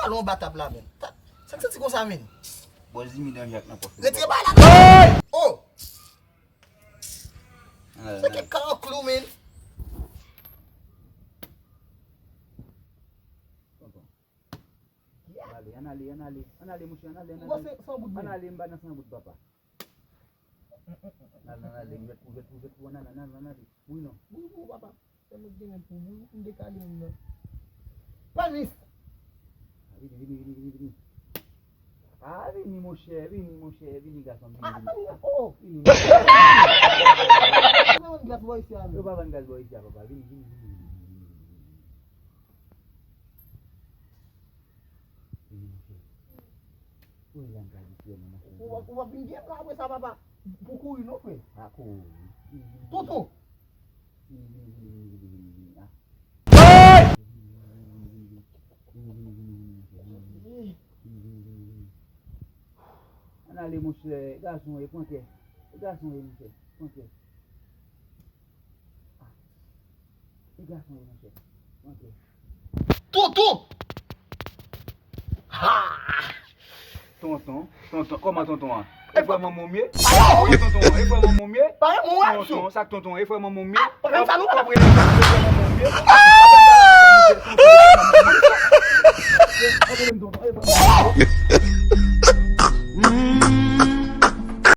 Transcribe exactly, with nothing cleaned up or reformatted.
Alon ba tab la, men. Sa k santi konsa, men? Bòz li mi dan jak nan pòch. Retire bay la. Oh! Se ki ka an klou, men. Tonton. Ann ale, ann ale, ann ale, ann ale, monchè, ann ale, ann ale. Ann ale, m pa nan san bout, papa. Nan, nan, nan, lè, ouvè, ouvè, ouvè, ouvè, nan, nan, nan, nan, nan, wi, non. Wi, wi, papa. Fè m gen pou wi, m dekale menm nan. Panis! Ah, vini, vini, vini, vini, vini. Ah, vini, monchè, vini, monchè, vini, gason, vini, vini. Ah, oh! Vini, monchè. Yo pa vann gaz bò isi a, non. Yo pa vann gaz bò isi a, papa. Vini, vini, vini, vini, vini, vini, vini. Vini, monchè. Ou la m ka di frè mwen nan. Ou, ou va vin gen la apre sa, papa. Pou kouri non, frè. Pa kouri. Toto! Vini, vini, vini, vini, vini, vini, vini, ah. Vini, vini, vini, vini, vini, vini, vini, vini, vini, vini, vini, vini, vini, vini. Ann ale, monchè, gason, e pran kè. E gason, e monchè, pran kè. Ah. E gason, e monchè, pran kè. Toto! Ha! Tonton, tonton, kòman tonton an? E frè manman w ye? Kòman tonton an? E frè manman w ye? Tonton, sa k tonton an? E frè manman w ye? Kòman tonton an? E frè manman w ye?